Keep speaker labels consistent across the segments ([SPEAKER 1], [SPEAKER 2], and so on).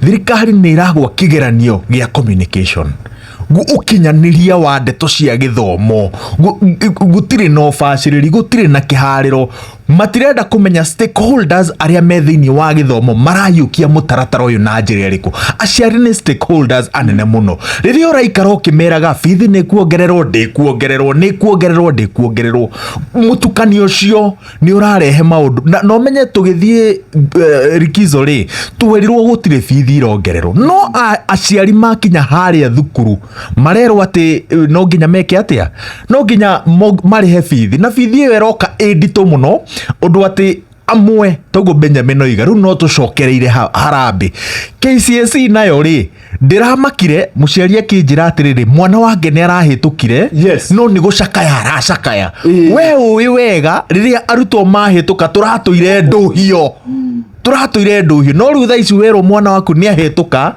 [SPEAKER 1] Thirikari nĩ ĩragwa kĩgeranio gĩa communication, ũkinyanĩria wa ndeto cia gĩthomo. Gũtirĩ na ũbacĩrĩri, gũtirĩ na kĩharĩro. Matirenda kũmenya stakeholders arĩa me thĩinĩ wa gĩthomo marayũkia mũtaratara ũyũ na njĩra ĩrĩkũ. Aciari nĩ stakeholders anene mũno. Rĩrĩa ũraikara ũkĩmeraga bithi nĩ kuongererwo, ndĩkuongererwo, nĩ kuongererwo, ndĩkuongererwo, mũtukanio ũcio nĩ ũrarehe maũndũ. Na ũmenye tũgĩthiĩ likizo rĩ, twerirwo gũtirĩ bithi irongererwo, no aciari makinya harĩa thukuru marerwo atĩ no nginya meke atĩa? No nginya marĩhe bithi, na bithi ĩyo ĩroka ĩ nditũ mũno ũndũ atĩ amwe toguo Benjamin oiga rĩu no tũcokereire harambĩ. KCSE nayo rĩ, ndĩramakire mũciari akĩnjĩra atĩrĩrĩ, mwana wake nĩ arahĩtũkire, no nĩ gũcakaya aracakaya. We ũĩ wega rĩrĩa arutwo mahĩtũka tũratũire ndũhio, tũratũire ndũhiũ, no rĩu thaa ici werwo mwana waku nĩ ahĩtũka,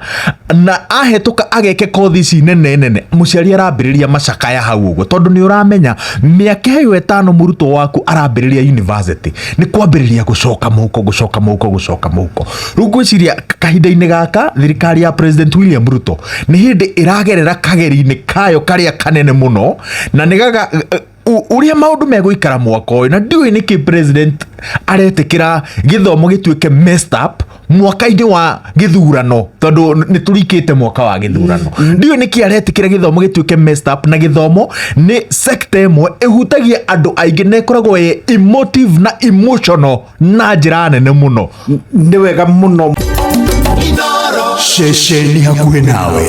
[SPEAKER 1] na ahĩtũka ageke kothi ici nene nene, mũciari arambĩrĩria macakaya hau ũguo, tondũ nĩ ũramenya mĩaka ĩyo 5 mũrutwo waku arambĩrĩria university nĩ kwambĩrĩria gũcoka mũhuko, gũcoka mũhuko, gũcoka mũhuko. Rĩu ngwĩciria kahinda-inĩ gaka thirikari ya President William Ruto nĩ hĩndĩ ĩragerera kageri-inĩ kayo karĩa kanene mũno, na nĩ gaga ũrĩa maũndũ megũikara mwaka ũyũ, na ndiũĩ nĩkĩ president aretĩkĩra gĩthomo gĩtuĩke messed up mwaka-inĩ wa gĩthurano, tondũ nĩ tũrikĩte mwaka wa gĩthurano. Ndiũĩ nĩkĩ aretĩkĩra gĩthomo gĩtuĩke messed up, na gĩthomo nĩ sector ĩmwe ĩhutagia andũ aingĩ na ĩkoragwo ĩ emotive na emotional na njĩra nene mũno.
[SPEAKER 2] Nĩ wega mũno.
[SPEAKER 3] Ceceni hakuhĩ nawe.